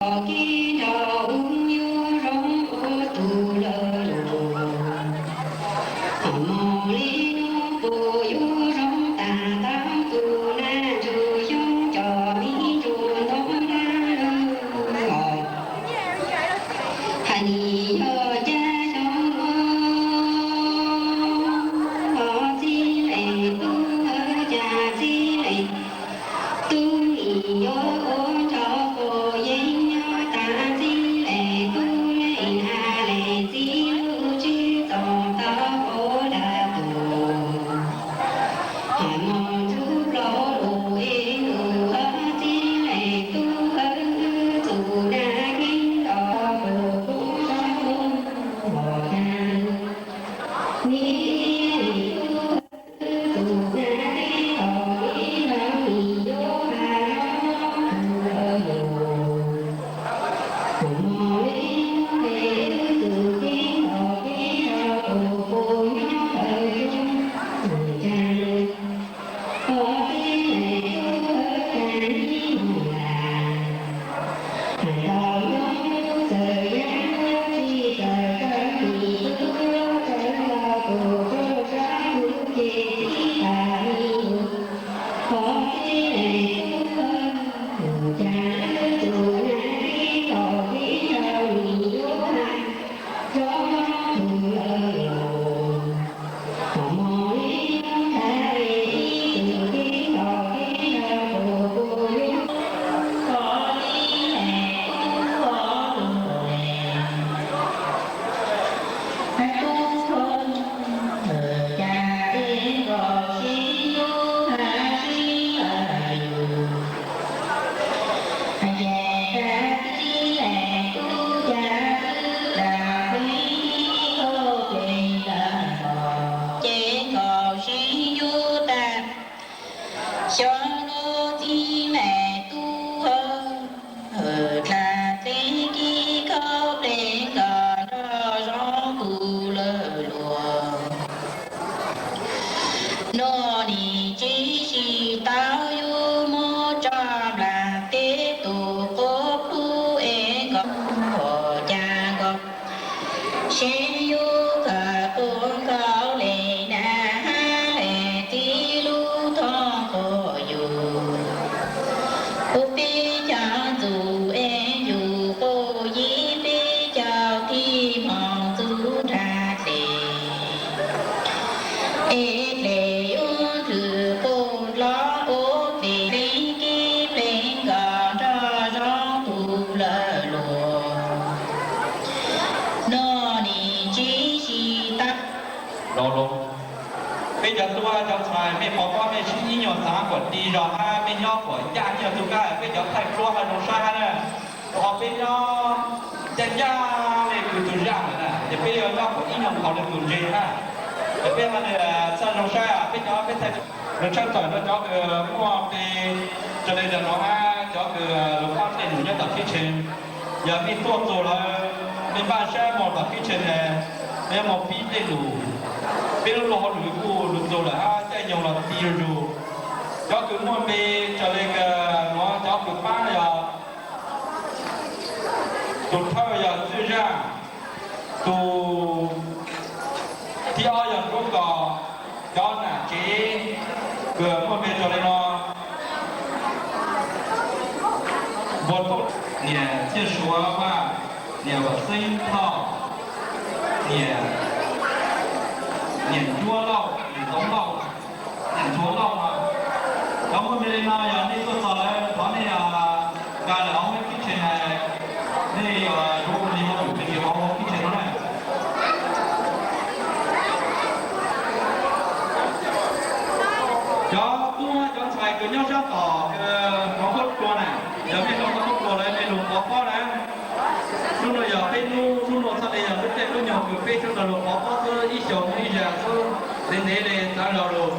Kib nrog ub yuav zoo ua tus lawm los, hos mos li no puas yuav zoo tas tau tus nab ntsuag xyoob cov me ntsuag ntoo dab lawm os. Hais nim yog cas xyov os, txij li tub cas txij li tub nim yuav ua nrog pom yeeb nyob tas txij li tub li na li txij lub tsis txog tau ua dab tuag. Hais mos ntsuj plaub lus es nus hab txij li tub hab tus nab kib nrog tus tub sab lub hom cas nim tub tus nab kib nrog kib nrog nim yuav hais tus lawm los. Kuv mos li no es wb txwm kib nrog kib nrog tus puas nyob ntawm tus cas Hais tau nyob txawm yam tsis txawm kawg nim tub txawm los tus rog sab tus ces tib tas li lus. Qhov txij li tub, tus cas wb tus nab kib nrog kib nrog nim yuav hais rov tus lawm los. Hos mos li no tas li ib tug kib nrog kib nrog tus puas yuav, qhov txij li tub, qhov lus es tub, cas es nkaus sib hlub hab sib hlub yus. Ces tas txij li tub cas twb tas peb koj peb lawm los, ces nkaus sib hlub tas. Xyov lub txij li tub hawm, hawm dlha teb kib khaub pleg nkaus nrog zoo tus lawm luag. Noj nim tsis tsis tau yus muab tso nplas teb tus qub plub es nkaus hom cas nkaus. Seb yus khaws quas nkaus li na hab li tib lub thoob quas yus, puv peb caug ntxuv es yus quas yib peb caug thib hmoov ntxuv nrag dlej. Es dlej yuav ntws quas hlob ua dlej, peb kib pleg nkaus nrog zoo tus lawm luag. Noj nim tsis tsis tau. Peb cov tub cov ntxhais mej pov pob mej sib ib nyuag xaav kuas ti zog hab mej nyob kuas ncaj ib nyuag tug kab, peb cov thaij duab hab zoo saib hab na. Rau qhov peb nyob ncaj ncaj le kws tug zaj lawm na, ces peb yuav nyob kuas ib nyuag nkaus le tug ntse na. Ces peb ho txhaj zoo saib peb cov peb thaij. Lug tshaj tawm rau cov kws muaj pe raws le cov nuav hab cov kws lug pab dlej num nyob tom kitchen. Yog mej tuaj txug lawm, mej npaj sab moog tom kitchen es mej yuav moog pib dlej num. Peb lub luag hauj lwm kuj lug txug lawm hab caij nyoog los ti zuj zus. Cov kws muaj pe raws le nuav cov kws pab yog tug thawj yog Txwj Zaj, tug thib ob yog Nruab Kos, cov nam tsev kws muaj pe raws le no, Npuag Tooj, niam Txhiaj Suav Vaj, niam Vam Xeeb Thoj, niam, niam Ntsuab Lauj, niam Ntxoov Lauj, niam Ntsuav Lauj no. Cov muaj pe le no yog nej tuaj txog lawm thov nej nqa lawm hauv kitchen, nej yuav ua li hauv kitchen no na. Cov tub cov ntxhais kws nyob sab tom hauv qhov tsua na, yog mej hauv qhov tsua lawm mej lug pov pob na. Hnub no yog peb hnub, hnub no txhaj le yog lub caij lub nyoog kws peb sawv daws lug pov pob xwb, ib xyoos ib zag xwb, ntev ntev le txav zog lug.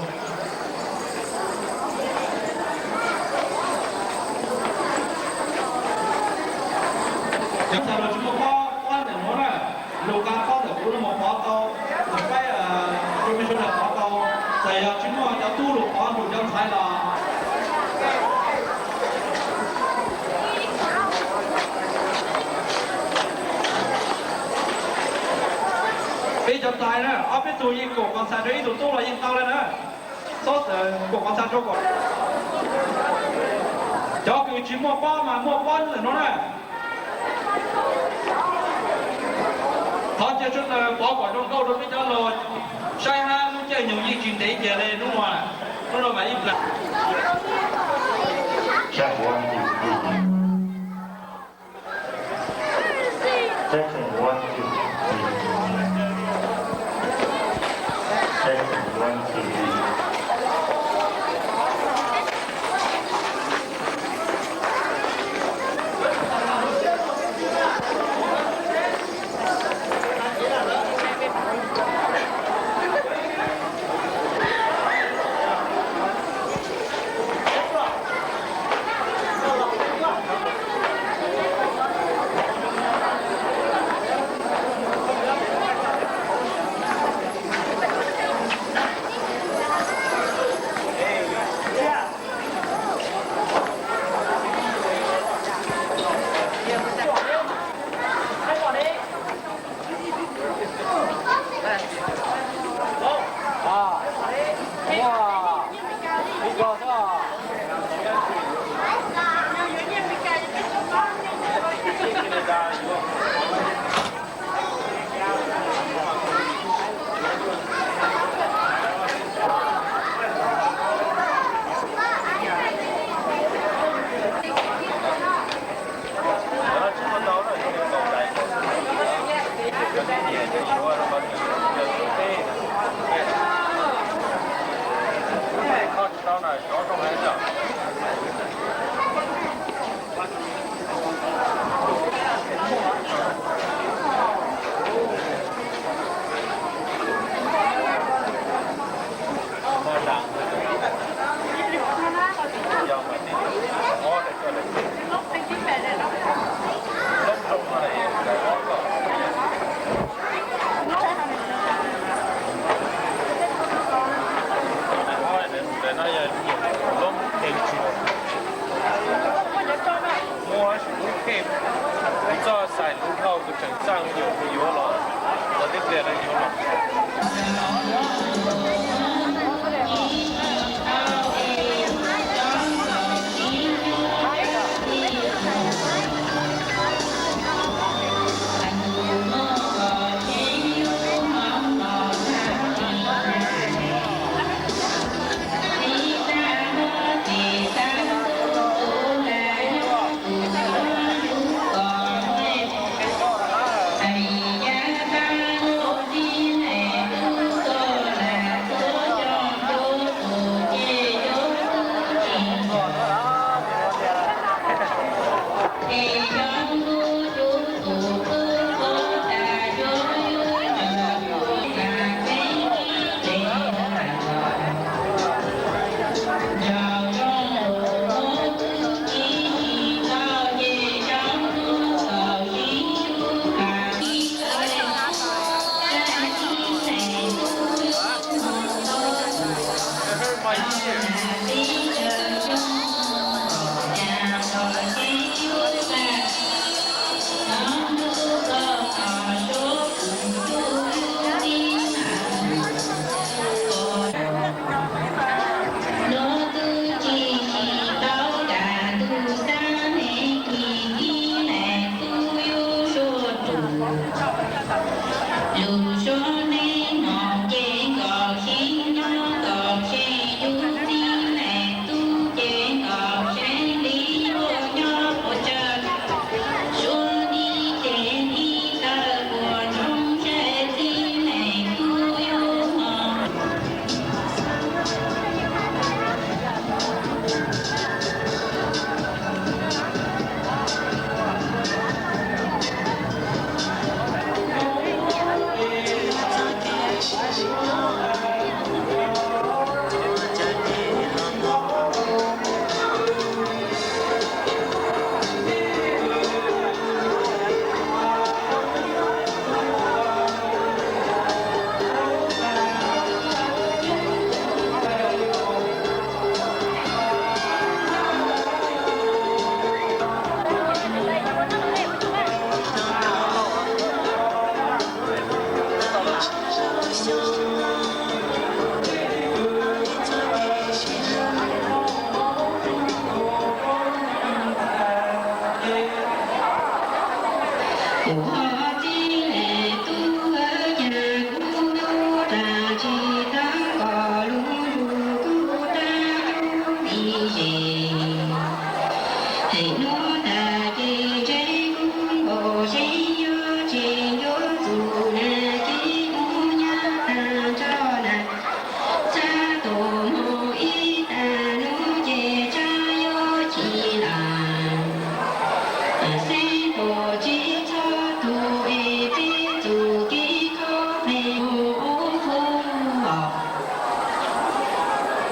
Cov ntxhais lug tsis muaj pob, pob ntawm nuav na, lug nqa pob ntawm kuv lub moog pov tau, lug saib rua mej sawv daws pov tau. Txawm yog tsis muaj cov tub lug pov nrug cov ntxhais los. Ntxhais na, ob peb tug yeej koom qhov ntxhais rau ib tug tub los yeej tau lawm na. Txhob txawm koom qhov ntxhais rau kom cov kws tsis muaj pob mas muaj pob ntawm no na. Thov cia sawv daws pov kom zoo nkauj rau peb cov laus saib hab lub caij nyoog yeej tsis ntev kiag li hnub no. Hnub no mas ib plag. Second, one, two, three. Second, one, two, three. Muaj lub kheej, kuv txoj xais lub dhau kuv tseem txaj nyuam kuv yuav los, los twb pliag lawv yuav los. Ho txij le tub, cas kuv yuav ras tsis tau kom lub ntuj kuv tag lub ib zes. Thaum hnub tag ces ntshe kuv nkaus seb yuav tsis ncuav txuj na, ces kuv nyab tag nrho na. Txhab tus hmo ib tag lub ces tsab yuav chim lawm. Xeeb puas tsis txhob tuag es peb txuj kev kho plig ub hu os.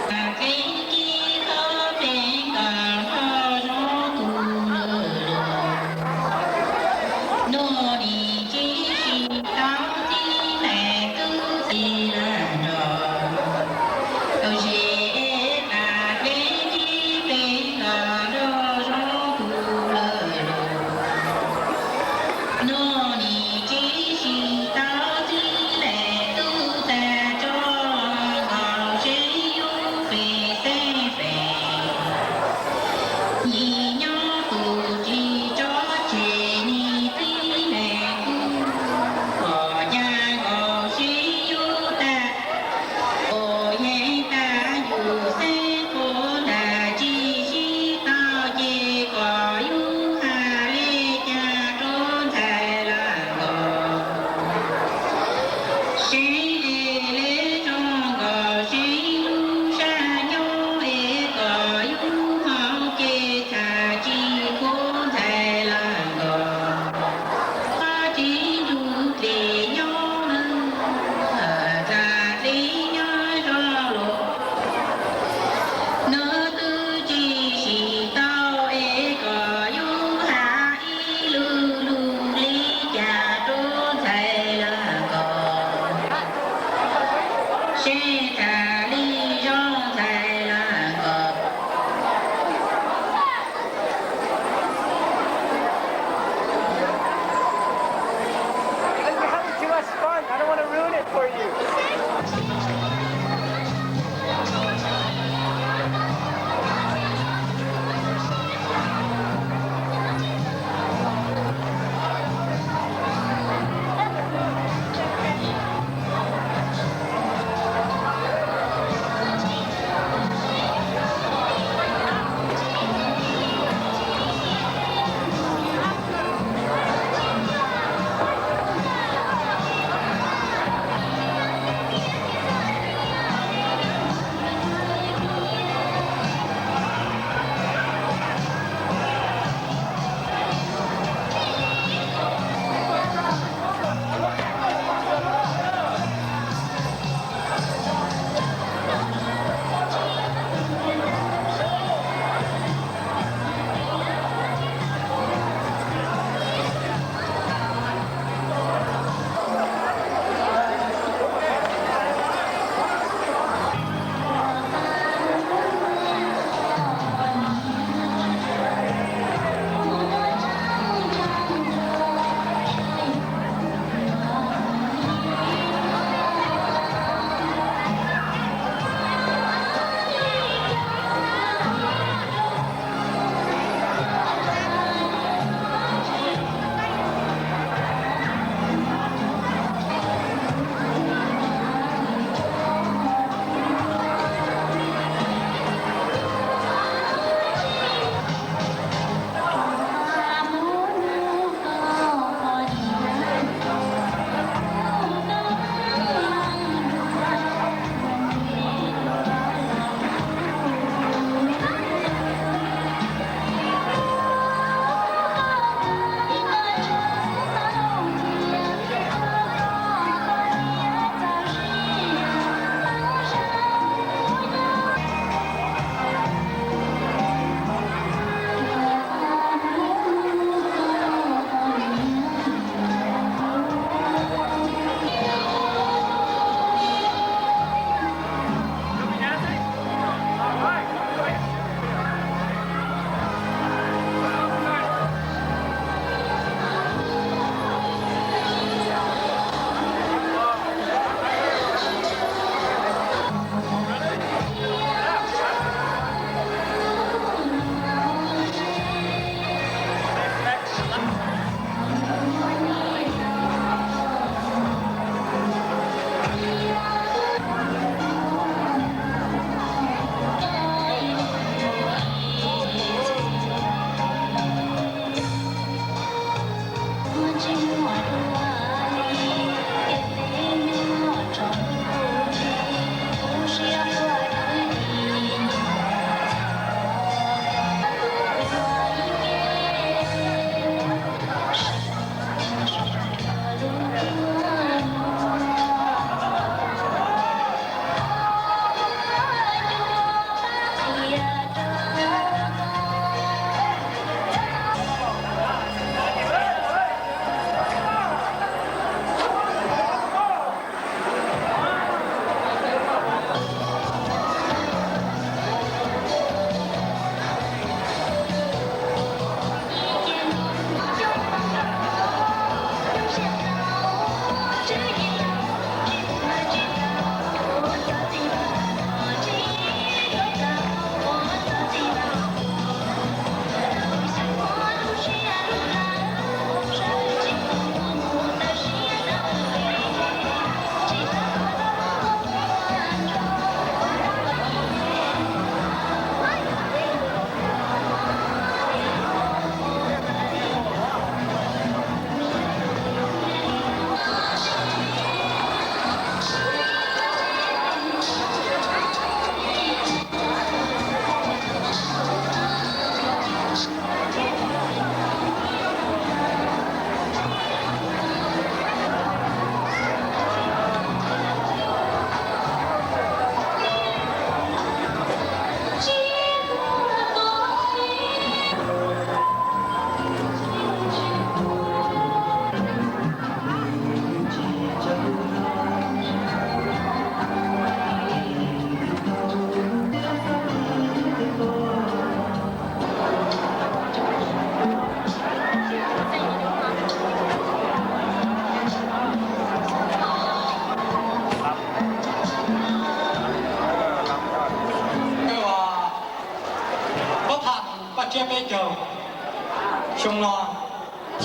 Kev kib kho plig kom nrog zoo tus lwm lus. Nuj nim tsis tsis tau txib tes tub txib lawm nrog. Tau zes tas kev kib plig kom nrog zoo tus lwm lus. Nuj nim tsis tsis tau txib tes tub tag tso nkaus seb yuav fem xeeb fem. Yim nyob tus tsis tso tseg nim txib le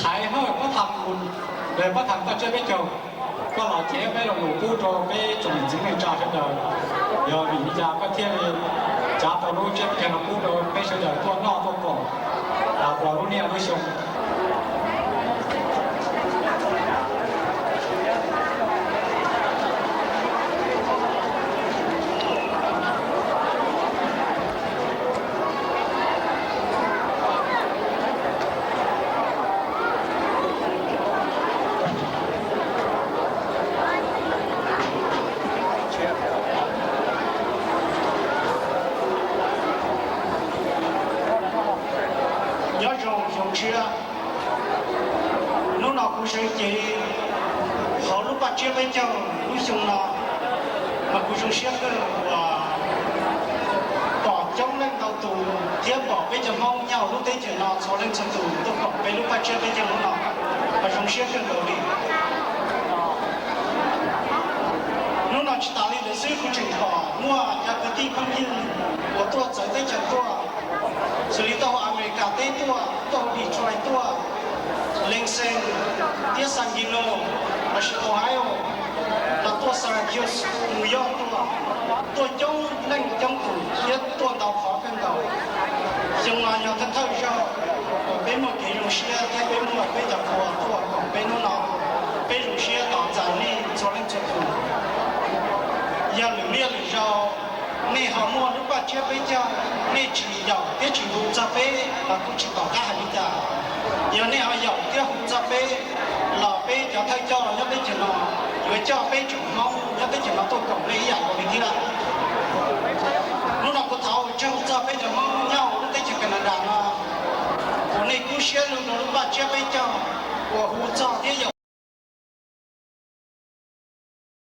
Thaiv Hawj Pab Tham, Pab Tham toj tsiab peb caug, koj los cev peb lo lus pub rau peb tsoom niam txiv neej tsa sawv daws. Yog vim li cas koj thiaj li tsav tau lub tsiab peb caug no pub rau peb sawv daws tuaj noj tuaj koom uas lub niaj lub xyoo? Nyob zoo xyoo tshiab, hnub no kuv sawv cev hauv lub paj tsiab peb caug lub xyoo no, mas kuv zoo siab kawg uas pom coob leej ntau tus thiab pom peb cov Hmoob nyob hauv lub teb chaws no txhua leej txhua tus tuaj koom peb lub paj tsiab peb caug hnub no, mas zoo siab kawg nkaus li. Hnub no tsis tas li ntawd xwb, kuv tseem pom muaj cov kwv tij phooj ywg uas tuaj txawv teb chaws tuaj, xws li tuaj hauv Amelikas teb tuaj, tuaj hauv Detroit tuaj, Lansing, thiab San Diego, lossis Ohio, los tuaj Syracuse, New York tuaj, tuaj coob leej coob tus thiab tuaj ntau qhov kawg nkaus. Xyoo no yog thawj thawj zaug uas peb muaj kev zoo siab thiab peb muaj peb cov qhua tuaj koom peb hnub no. Peb zoo siab tos txais nej txhua leej txhua tus. Yog lwm liaj lwm zaus nej ho muaj lub paj tsiab peb caug, nej tsis yaum thiab tsis hu txog peb los kuj tsis pom qab hais li cas. Yog nej ho yaum thiab hu txog peb los peb cov thawj coj nyob teb chaws no yuav coj peb tsoom Hmoob nyob teb chaws no tuaj koom nej ib yam nkaus li thiab. Hnub no kuv thov ua tsaug txog peb cov Hmoob nyob hauv lub teb chaws Canada no uas nej kub siab los rau lub paj tsiab peb caug uas hu txog thiab yaum